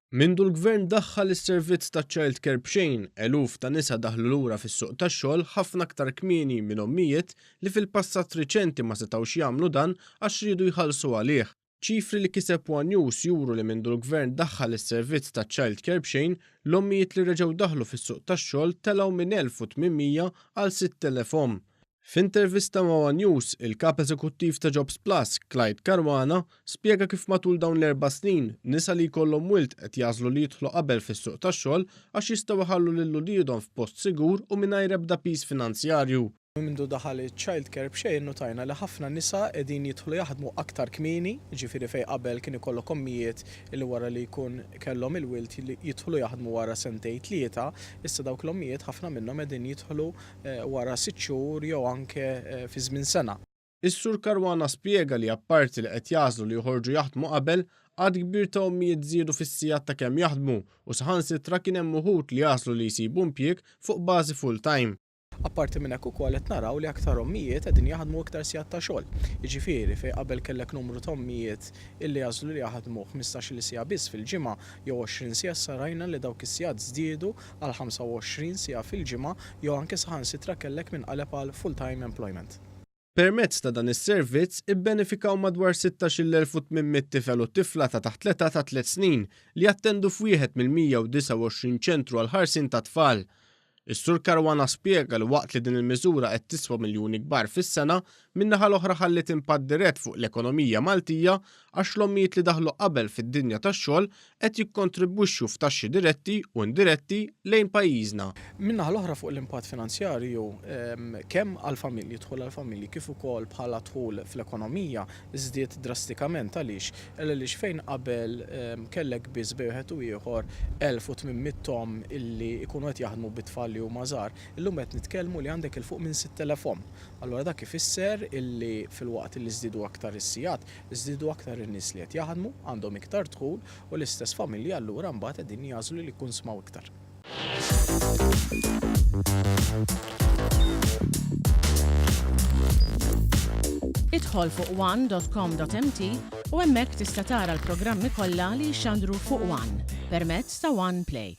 Mindu l-Gvern daħħal is-servizz taċ-child care b'xejn, eluf ta' nisa daħlu lura fis-suq tax-xogħol ħafna aktar kmieni minn ommijiet li fil-passat riċenti ma setgħux jagħmlu dan għax riedu jħallsu għalih. Ċifri li kiseb one News juru li mindu l-Gvern daħħal is-servizz taċ-child care b'xejn, l-ommijiet li reġgħu daħlu fis-suq tax-xogħol telgħu minn 1,800 għal 6,000 omm. F'intervista ma' one News, il-Kap Eżekuttiv ta' Jobs Plus, Clyde Caruana, spjega kif matul dawn l-erba' snin, nisa li jkollhom wild qed jagħżlu li jidħlu qabel fis-suq tax-xogħol għax jistgħu jħallu lil uliedhom f'post sigur u mingħajr ebda piż finanzjarju. Mindu daħal iċ-child care b'xejn innutajna li ħafna nisa qegħdin jidħlu jaħdmu aktar kmieni, jiġifieri fejn qabel kien ikollok ommijiet li wara li jkun kellhom il-wild jidħlu jaħdmu wara sentejn tlieta, issa dawk l-ommijiet ħafna minnhom qegħdin jidħlu wara sitt xhur jew anke fi żmien sena. Is-Sur Caruana spjega li apparti li qed jagħżlu li joħorġu jaħdmu qabel, għadd kbir ta' ommijiet żiedu fis-sigħat ta' kemm jaħdmu u saħansitra kien hemm uħud li għażlu li jsibu impjieg fuq bażi full-time. Apparti minn hekk ukoll qed naraw li aktar ommijiet qegħdin jaħdmu iktar sigħat ta' xogħol. Jiġifieri fejn qabel kellek numru ta' ommijiet illi jagħżlu li jaħdmu 15-il siegħa biss fil-ġimgħa jew 20 siegħa issa rajna li dawk is-sigħat żdiedu għal 25 siegħa fil-ġimgħa jew anke saħansitra kellek min qaleb għal full-time employment. Permezz ta' dan is-servizz ibbenefikaw madwar 16,800 tifel u tifla ta' taħt l-età ta' tliet snin li jattendu f'wieħed mill-129 ċentru għall-ħarsien tat-tfal. Is-Sur Caruana spjega li waqt li din il-miżura qed tiswa miljuni kbar fis-sena, min-naħa l-oħra ħalliet impatt dirett fuq l-ekonomija Maltija għax l-ommijiet li daħlu qabel fid-dinja tax-xogħol qed jikkontribwixxu f'taxxi diretti u indiretti lejn pajjiżna. Min-naħa l-oħra fuq l-impatt finanzjarju kemm għall-familji, dħul għall-familji kif ukoll bħala dħul fl-ekonomija żdied drastikament. Għaliex? Għaliex fejn qabel kellek biss bejn wieħed u ieħor 1,800 omm illi jkunu qed jaħdmu bi tfal li huma żgħar, illum qed nitkellmu li għandek 'il fuq minn 6,000 omm. Allura dak ifisser illi filwaqt illi żdiedu aktar is-sigħat, żdiedu aktar in-nies li qed jaħdmu, għandhom iktar dħul u l-istess familji allura mbagħad qegħdin jagħżlu li jikkunsmaw iktar. Idħol fuq one.com.mt u hemmhekk tista' tara l-programmi kollha li jixxandru fuq One permezz ta' One Play.